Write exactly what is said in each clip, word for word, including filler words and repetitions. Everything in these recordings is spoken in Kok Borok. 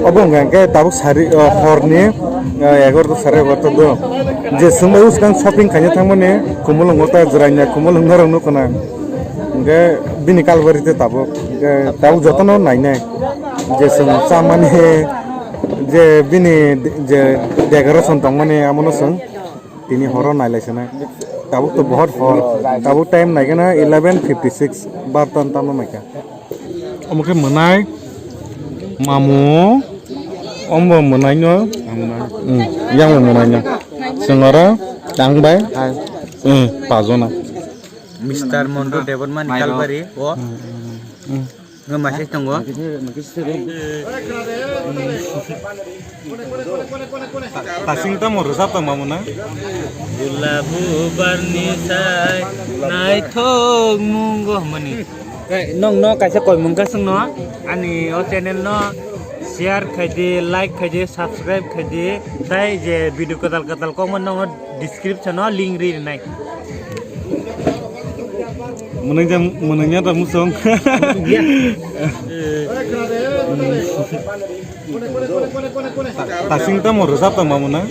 Obo hwnka hwnkhe tabuk sari, o, horni, o, egarota sari egarota do. Je chwng bai swkang shopping khaina thangmani, Khumulwngo ta jwraina Khumulwng norok nukho na. Hwnkhe bini kalbari tei tabuk. Hwnkhe tabuk jotono nainai. Je chwng chamani, je bini je decoration tongmani, amono chwng tini horo nailai sanai. Tabuk to bohot hor. Tabuk time naikhe na eleven fifty six. Bar tan tamo naikha. Omo khe mwnai. Mamu. Ombo mwnai no. Hmm, yang bo mwnai no. Sengora tang bai. Hmm, pajona. Mister Mondu Debbarma ni kalbari o. Hmm. Nga message tongo. Tasing tamo rwchap tong mamu na? Gulabu barni sai naithok mungo hwnmani. Nong no kaisa koimung kasung no ani o channel no share khaidi, like khaidi, subscribe khaidi, tai je video kwtal kwtal kokma nongo description o link ri rinai. Mwnwng ja, mwnwng ya ta musong. Ya. Tasing tamo rwchap tong mamu na?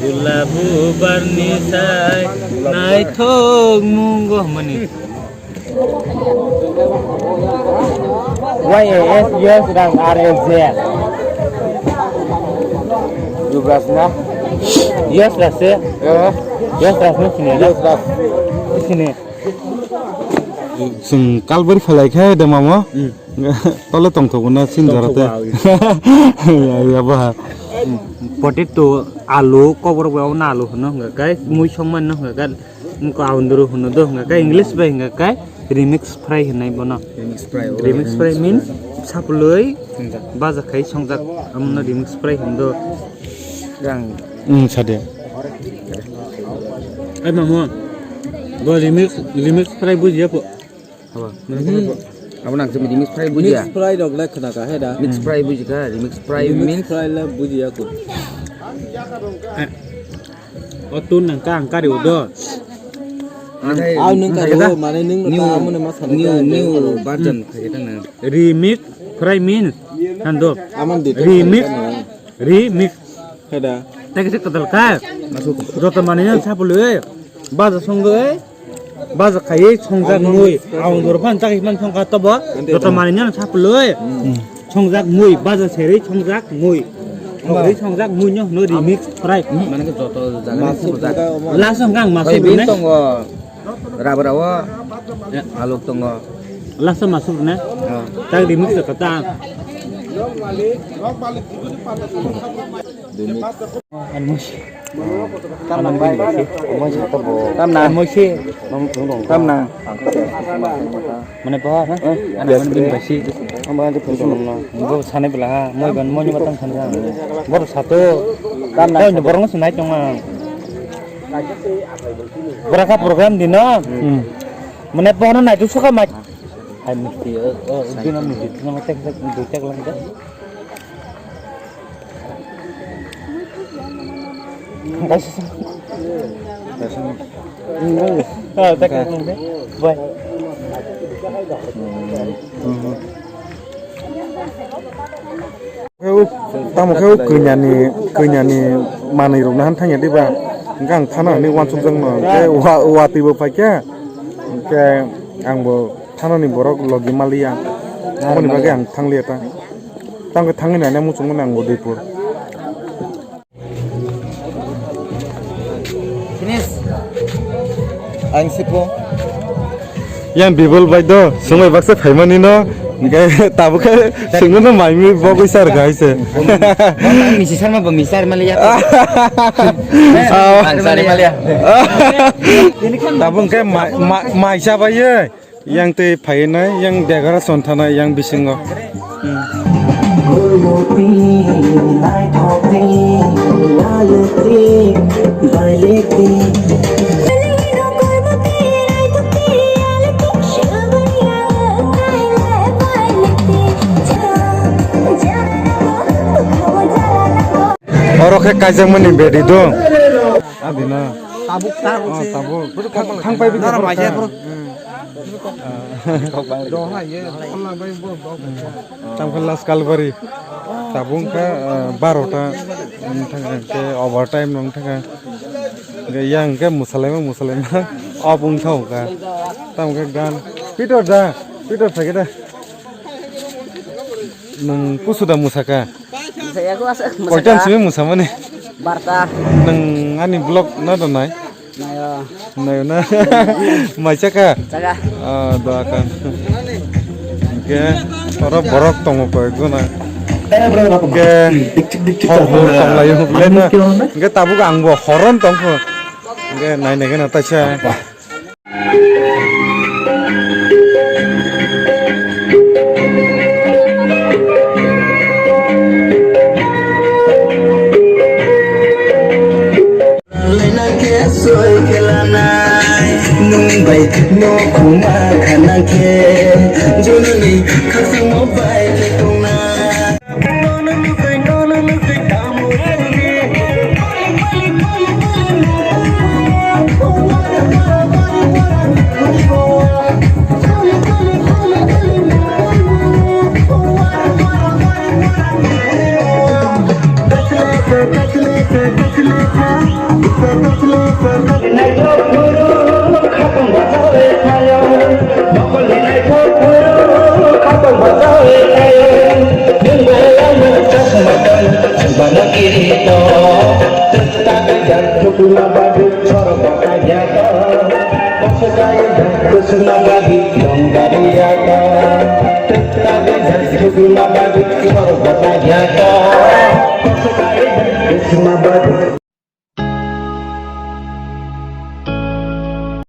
Gulabu barni sai naithok mungo hwnmani. Y A S, yes, Raj, R S J. Yuvraj na? Yes, Raj se. Eh? Yes, Raj no sini. Yes, Raj. Sini. Chwng kalbari khalai khe de mamo. Hmm. Tole tongthogo na sin jora te. Tongthogo, ah, ya, ya, ba. Potato, alu, kobor bo na alu hwno hwnga kai, mui songmani no hwnga kai. Wngkha aunduru hwno do hwnga khe, English bai hwnga khe remix fry hwnwi bono. Remix fry, oh. Remix fry means sapului baja khai songjak, amono remix fry hwndo. Yang. Hmm, sade. Ai mamo, bo remix, remix fry bujiya po. Haba. Abo nang simi remix fry bujiya. Remix fry rok le khna kha he da. Mix fry bujikha, remix fry means remix fry le bujiya ko. Eh. O tun nang ka ang kari udo. Ang, ang nung kari udo, mane nung new, ta mone ma sana new, new version khaye ta nang. Remix fry means hando. Aman detail remix, remix. Heda. Tagi se kadal ka. Joto mane yang sapului. Baja songoi. Baja khaiwi songjak mui, ang dor phan chakhi man songkha tobo, joto manwi no sapului. Songjak mui, baja serwi songjak mui. Songjak mui no hwno remix fry. Mane khe joto jaga ni songjak. Last hwnkha ang masuk rwne. Tongo. Rabra o. Aluk tongo. Last masuk rwne. Tak remix kata. Tamna. Tamna. Mane bo, ha? Ana mane bin basi. Bo sanai bela ha, moi ban moi batang sanai. Bor sato. Tamna. Borong sanai tong ang. Bora kha program dino. Mane bo no nai tu soka mai. Hai misti, o, o, dino misti, dino tek tek, dui tek lang da. Tamo khe o kwinyani, kwinyani manwi rok nahan thangya diba? Hwnkhe ang thana hwnwi uansukjakno, hwnkhe watwi bo paikha, hwnkhe ang bo. Thanani borok logi maliya. Aboni bagwi ang thangliya ta. Tangkhe thangwi naina muchungmani ang Udaipur. Finish. Ang sipo. Yang bibol bai do, sumai baksa phaimani no, hwnkhe tabukhe sungno maimi bogwi sar gai se. Misi sarma bo misar maliya. Ang sari maliya. Tabuk hwnkhe mai, mai, maisa bai ye. Yang tei phainai, yang degara sonthanai, yang bisingo. Oro khe kaijakmani bedi do. Adina. Tabuk, tabuk. Oh, tabuk. Thang, thang pai bini. Nara borok maisa ta. Borok. Hmm. Doha ye, online bai borok doha. Tangkhe last kalbari. Tabuk kha, ah, barota. Wng thangkha khe overtime wng thangkha. Hwnkhe yang khe mwsalaima, mwsalaima. Off wng thangkha. Tamo khe gan. Peter da. Peter thangkhe da. Nwng kusu da mwsakha? Mwsaya kho aswk mwsakha. Koitan simi mwsamani? Barta. Nwng ani vlog no da nai? Nayo. Nayo na? Mai chakha? Chakha. Ah, doa kha. Hwnkhe oro borok tongo koi guna. Hwnkhe hor hor tonglaio bwlai na. Hwnkhe tabuk ang bo horon tongkho. Hwnkhe nai nai gana taisa. Nwng bai no khuma khana khe, jono ni khasamo bai khe tongnai.